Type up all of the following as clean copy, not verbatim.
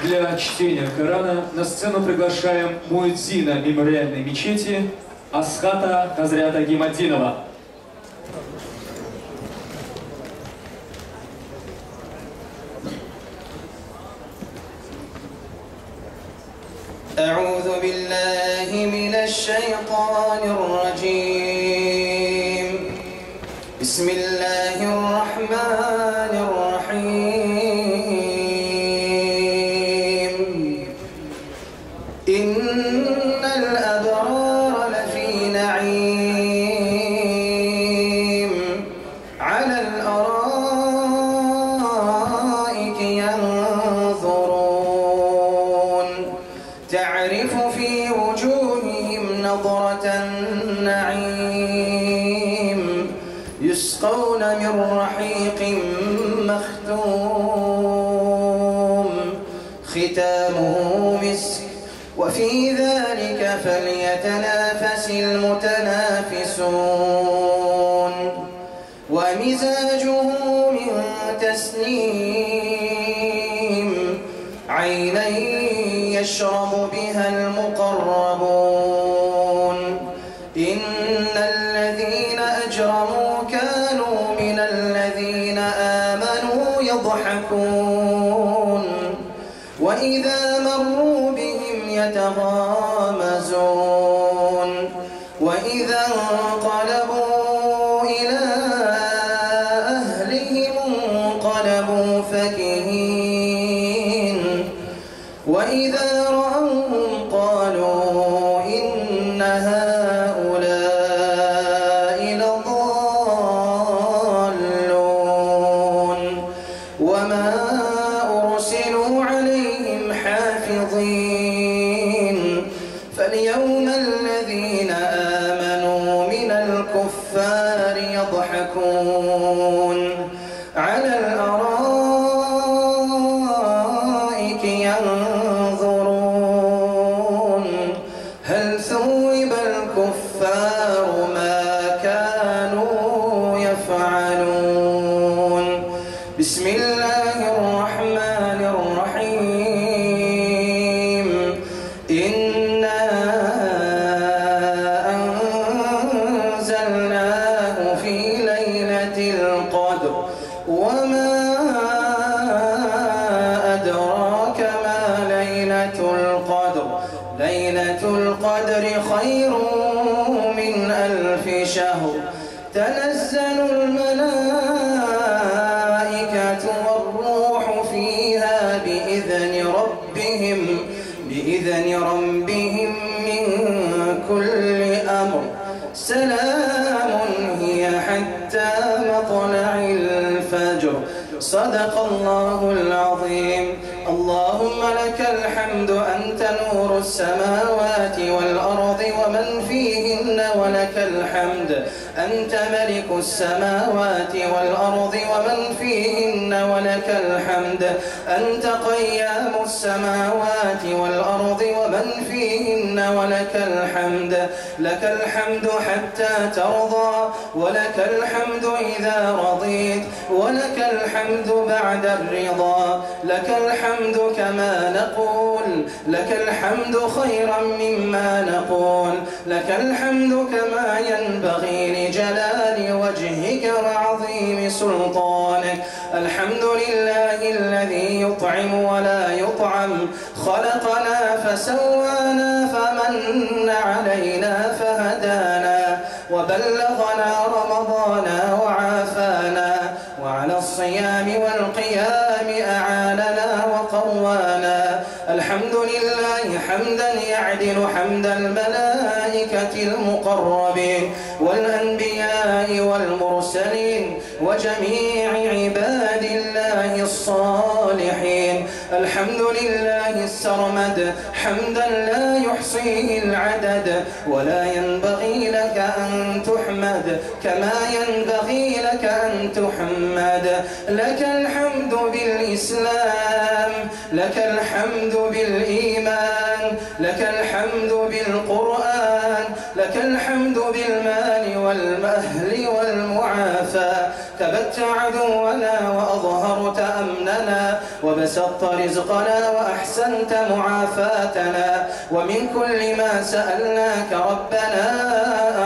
Для чтения Корана на сцену приглашаем муэдзина мемориальной мечети Асхата Хазрята Гиматдинова. أعوذ بالله من الشيطان الرجيم. بسم الله الرحمن الرحيم. إن الأبرار لفي نعيم على الأرائك ينظرون تعرف في وجوههم نظرة النعيم يسقون من رحيق مختوم ختامه مسك وفي ذلك فليتنافس المتنافسون ومزاجه من تسنيم عينا يشرب بها المقربون إن الذين أجرموا كانوا من الذين آمنوا يضحكون وإذا مروا بهم يتغامزون وإذا انقلبوا إلى أهلهم انقلبوا فكهين وإذا رأوهم قالوا إن هؤلاء لضالون وما أرسلوا عليهم حافظين فاليوم الذين آمنوا من الكفار يضحكون على الأرائك ينظرون هل ثوب الكفار ما كانوا يفعلون. بسم الله الرحمن الرحيم. إنا أنزلناه في ليلة القدر وما أدراك ما ليلة القدر ليلة القدر خير من 1000 شهر تنزل الملائكة والروح فيها بإذن ربهم من كل أمر سلام هي حتى مطلع الفجر. صدق الله العظيم. اللهم لك الحمد أنت نور السماوات والأرض ومن فيهن ولك الحمد أنت ملك السماوات والأرض ومن فيهن ولك الحمد أنت قيام السماوات والأرض ومن فيهن ولك الحمد لك الحمد حتى ترضى ولك الحمد إذا رضيت ولك الحمد بعد الرضا لك الحمد كما نقول لك الحمد خيرا مما نقول لك الحمد كما ينبغي لجلال وجهك وعظيم سلطانك. الحمد لله الذي يطعم ولا يطعم خلقنا فسوانا فمن علينا فهدانا وبلغنا رمضان وعافانا وعلى الصيام والقيام أعاننا وقوانا. الحمد لله حمدا يعدل حمد الملائكة المقربين والأنبياء والمرسلين وجميع عباد الله الصالحين. الحمد لله السرمد حمدا لا يحصيه العدد ولا ينبغي لك أن تحمد كما ينبغي لك أن تحمد. لك الحمد بالإسلام لك الحمد بالإيمان لك الحمد بالقرآن لك الحمد بالمال والأهل والمعافى. كبت عدونا وأظهرت أمننا وبسطت رزقنا وأحسنت معافاتنا، ومن كل ما سألناك ربنا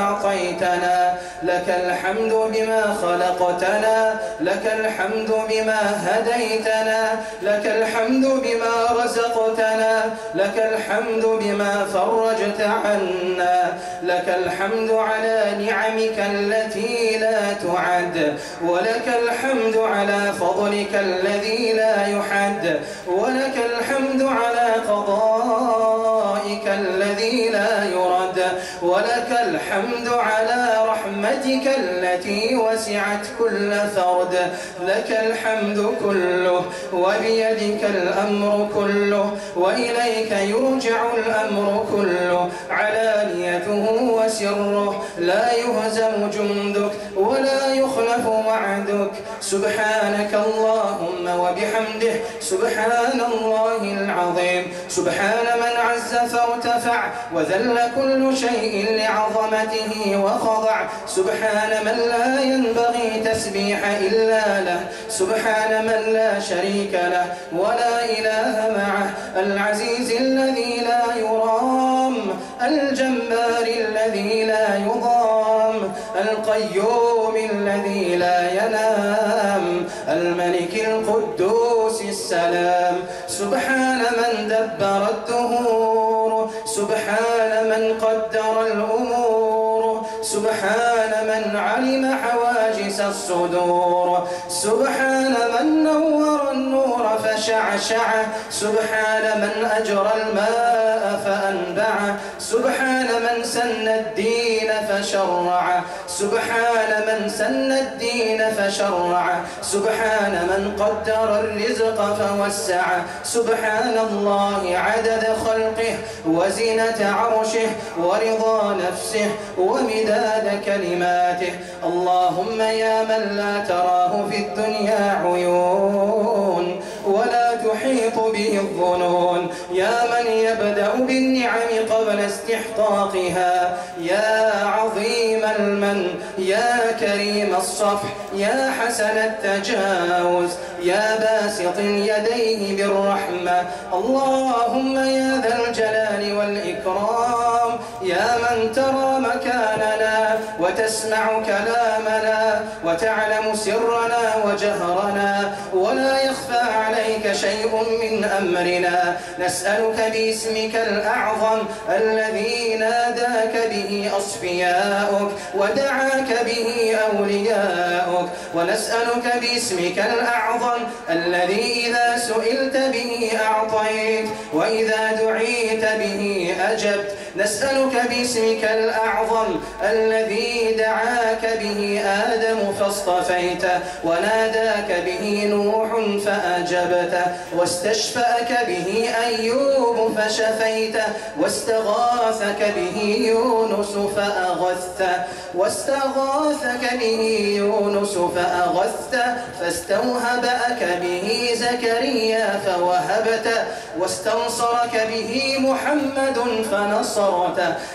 أعطيتنا. لك الحمد بما خلقتنا، لك الحمد بما هديتنا، لك الحمد بما رزقتنا، لك الحمد بما فرجت عنا، لك الحمد على نعمك التي لا تعد، ولك الحمد على فضلك الذي لا يحد، ولك الحمد على قضائك الذي لا يرد، ولك الحمد على رحمتك التي وسعت كل فرد. لك الحمد كله، وبيدك الأمر كله، وإليك يرجع الأمر كله، علانيته وسره، لا يهزم جندك ولا يخلف وعدك. سبحانك اللهم وبحمده، سبحان الله العظيم. سبحان من عز فارتفع، وذل كل شيء لعظمته وخضع. سبحان من لا ينبغي تسبيح إلا له، سبحان من لا شريك له ولا إله معه، العزيز الذي لا يرام، الجبار الذي لا يضام، القيوم الذي لا ينام، الملك القدوس السلام. سبحان من دبر الدهور، سبحان من قدر الأمور، سبحان من علم حواجز الصدور، سبحان من نور النور فشعشعه، سبحان من أجرى الماء فأنبعه، سبحان من سن الدين فشرعه، سبحان من سن الدين فشرعه، سبحان من قدر الرزق فوسعه. سبحان الله عدد خلقه وزنة عرشه ورضا نفسه ومداد كلماته. اللهم يا من لا تراه في الدنيا عيون ولا تحيط به الظنون، يا من يبدأ بالنعم قبل استحقاقها، يا عظيم المن، يا كريم الصفح، يا حسن التجاوز، يا باسط اليدين بالرحمة. اللهم يا ذا الجلال والإكرام، يا من ترى مكاننا وتسمع كلامنا وتعلم سرنا وجهرنا ولا يخفى عليك شيء من أمرنا، نسألك باسمك الأعظم الذي ناداك به أصفياؤك ودعاك به أولياؤك، ونسألك باسمك الأعظم الذي إذا سئلت به أعطيت وإذا دعيت به أجبت، نسألك باسمك الأعظم الذي دعاك به آدم فاصطفيته، وناداك به نوح فأجبته، واستشفأك به أيوب فشفيته، واستغاثك به يونس فأغثته، واستغاثك به يونس فأغثته، فاستوهبأك به زكريا فوهبته، واستنصرك به محمد فنصرته.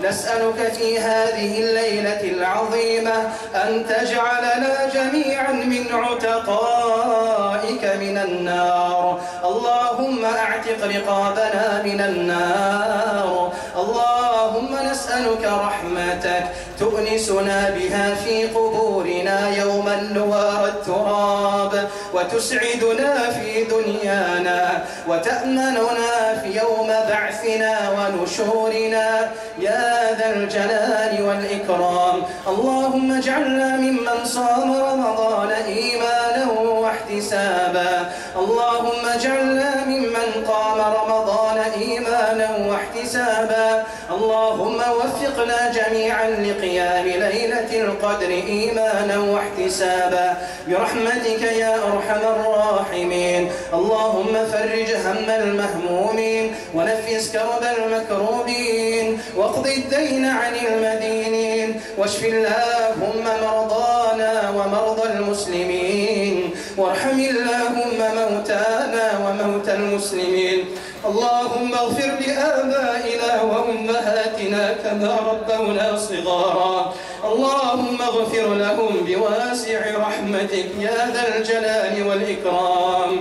نسألك في هذه الليلة العظيمة أن تجعلنا جميعا من عتقائك من النار. اللهم أعتق رقابنا من النار. اللهم نسألك رحمتك تؤنسنا بها في قبورنا يوم نوارى التراب، وتسعدنا في دنيانا، وتأمننا في يوم بعثنا ونشورنا، يا ذا الجلال والإكرام. اللهم اجعلنا ممن صام رمضان إيمانا واحتسابا. اللهم اجعلنا ممن قام رمضان إيمانا واحتسابا. اللهم وفقنا جميعا لقيام ليلة القدر إيمانا واحتسابا برحمتك يا أرحم الراحمين. اللهم فرج هم المهمومين، ونفس كرب المكروبين، واقض الدين عن المدينين، واشف اللهم مرضانا ومرضى المسلمين، وارحم اللهم موتانا وموتى المسلمين. اللهم اغفر لآبائنا وأمهاتنا كما ربونا صغارا. اللهم اغفر لهم بواسع رحمتك يا ذا الجلال والإكرام.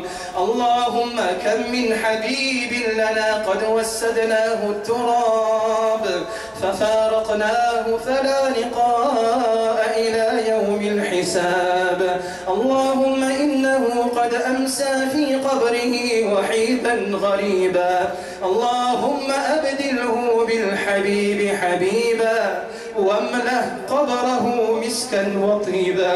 اللهم كم من حبيب لنا قد وسدناه التراب ففارقناه فلا لقاء إلى يوم الحساب. اللهم إنه قد أمسى في قبره وحيدا غريبا. اللهم أبدله بالحبيب حبيبا واملأ قبره مسكا وطيبا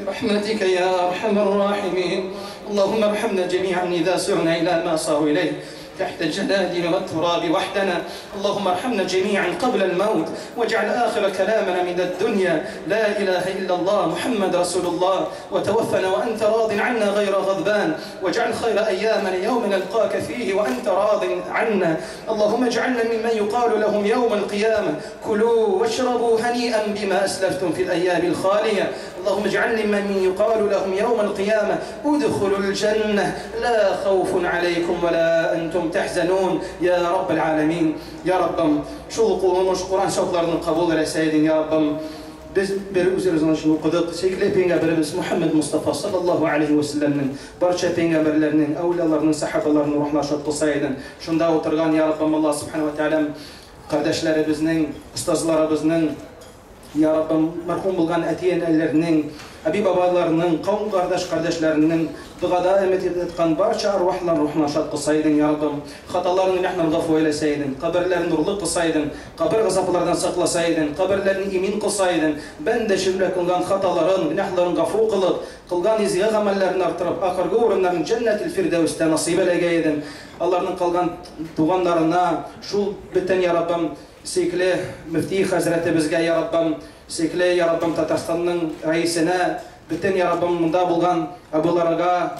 برحمتك يا أرحم الراحمين. اللهم ارحمنا جميعا إذا سعنا إلى ما صاروا إليه تحت الجلاد والتراب وحدنا. اللهم ارحمنا جميعا قبل الموت، واجعل آخر كلامنا من الدنيا لا إله إلا الله محمد رسول الله، وتوفنا وأنت راض عنا غير غضبان، واجعل خير أيامنا يوم نلقاك فيه وأنت راض عنا. اللهم اجعلنا ممن يقال لهم يوم القيامة كلوا واشربوا هنيئا بما أسلفتم في الأيام الخالية. اللهم اجعلنا ممن يقال لهم يوم القيامة ادخلوا الجنة لا خوف عليكم ولا أنتم تحزنون يا رب العالمين. Ya Rabbim, şu okuduğumuz Kur'an şartlarını kabul eyleseydin ya Rabbim. Biz bir üzerimizden şunu okuduk. Sevgili Peygamberimiz Muhammed Mustafa sallallahu aleyhi ve sellem'in, barcha peygamberlerinin, evliyalarının, sahabalarının ruhuna şad kılsaydın. Şunda oturgan ya Rabbim Allah subhanahu ve teala kardeşlerimizin, ustazlarımızın, ya Rabbim merhum bulgan atiyen ellerinin, abi babalarının, kavim kardeş kardeşlerinin duada emet etken barcha arvahlar ruhuna şad kılsaydın ya Rabbim. Hatalarını günahlarını gafu eyleseydin, kabirlerini nurlu kılsaydın, kabir gazaplardan saklasaydın, kabirlerini emin kılsaydın. Ben de şimdi kılgan hataların, günahların gafu kılıp, kılgan izgi amellerini artırıp, ahirgi orunların cennet-i firdevs'te nasip eylegeydin. Allah'ın kılgan tuğanlarına, şu biten ya Rabbim, sevgili Müfti Hazreti bizge ya Rabbim, sevgili ya Rabbim Tatarstan'ın reisine, bütün ya Rabbim bunda bulgan abularga,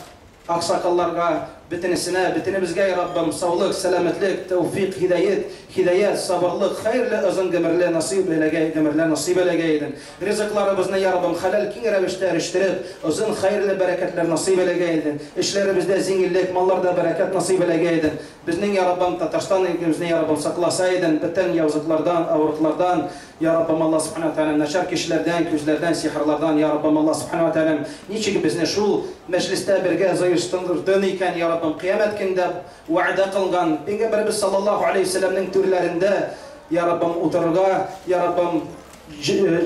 aksakallarga, bitinisine, bitinimizge ya Rabbim sağlık, selametlik, tevfik, hidayet, hidayet, sabırlık, hayırlı uzun ömürler nasip eylegey, nasip eylegeydin. Rızıklarımızı ya Rabbim halal keng ravishda erishtirib, uzun hayırlı bereketler nasip eylegeydin. İşlerimizde zenginlik, mallarda bereket nasip eylegeydin. Bizning ya Rabbim Tatarstan ülkemizni ya Rabbim saklasaydın, bütün yavuzluklardan, avruklardan ya Rabbim Allah subhanahu teala naçar kişilerden, küzlerden, sihirlardan ya Rabbim Allah subhanahu teala niçin bizni şu mecliste birge zayıştırdın iken ya Rabbim kıyamet günde vaada kılgan Peygamberimiz sallallahu aleyhi ve sellem'nin türlerinde ya Rabbim oturga ya Rabbim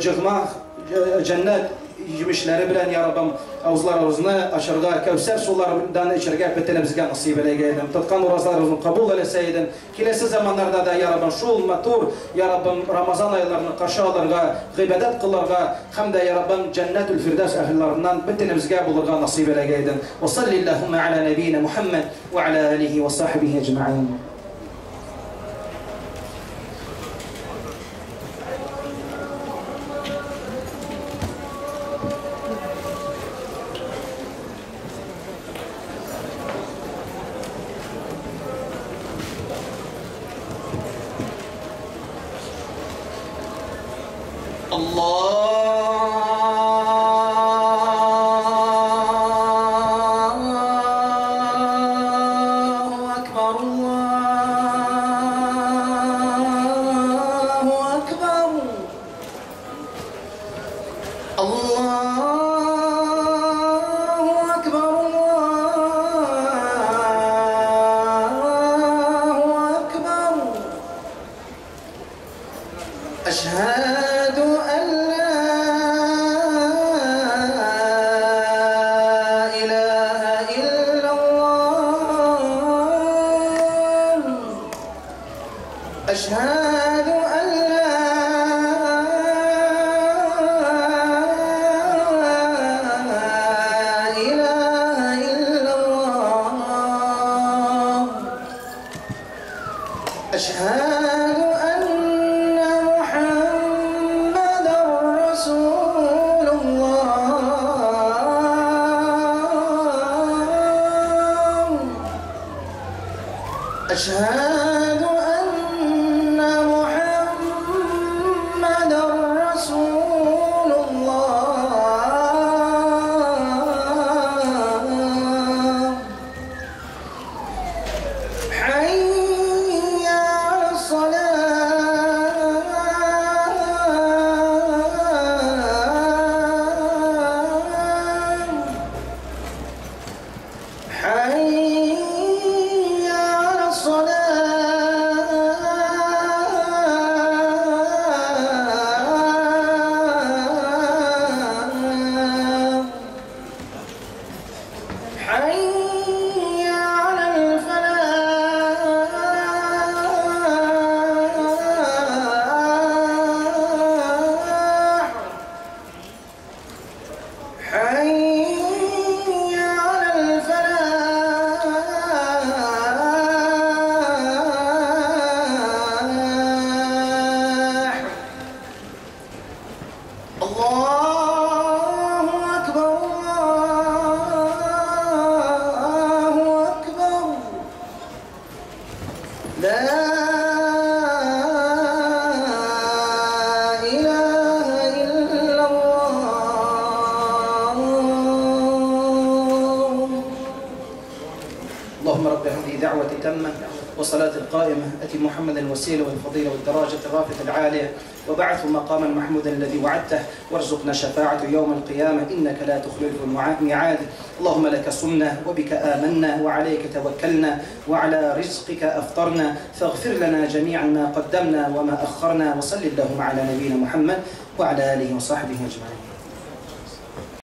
cığma cennet yemişleri bilen ya Rabbim avuzlarımızı aşırga Kevser sularından içirge bitinimizge nasip eylegeydin. Tutkan orazlarımızı kabul eyleseydin. Kelesi zamanlarda da ya Rabbim şul matur ya Rabbim Ramazan aylarını karşı alırga, ibadet kılarga hem de ya Rabbim Cennetül Firdevs ehillerinden bitinimizge bulurga nasip eylegeydin. Ve sallillahümme ala nebine Muhammed ve ala alihi ve sahbihi ecma'in. أشهد أن لا إله إلا الله. أشهد أن لا إله إلا الله. أشهد أن محمدا رسول الله. أشهد أن محمدا رسول الله. حي على الصلاة. حي لا إله إلا الله. اللهم رب هذه دعوة تامة وصلاة القائمة، أتي محمدا الوسيلة والفضيلة والدرجة الرافعة العالية، وبعثه مقاما محمودا الذي وعدته، وارزقنا شفاعته يوم القيامة إنك لا تخلف الميعاد. اللهم لك صمنا وبك آمنا وعليك توكلنا وعلى رزقك أفطرنا، فاغفر لنا جميعا ما قدمنا وما أخرنا، وصل اللهم على نبينا محمد وعلى آله وصحبه أجمعين.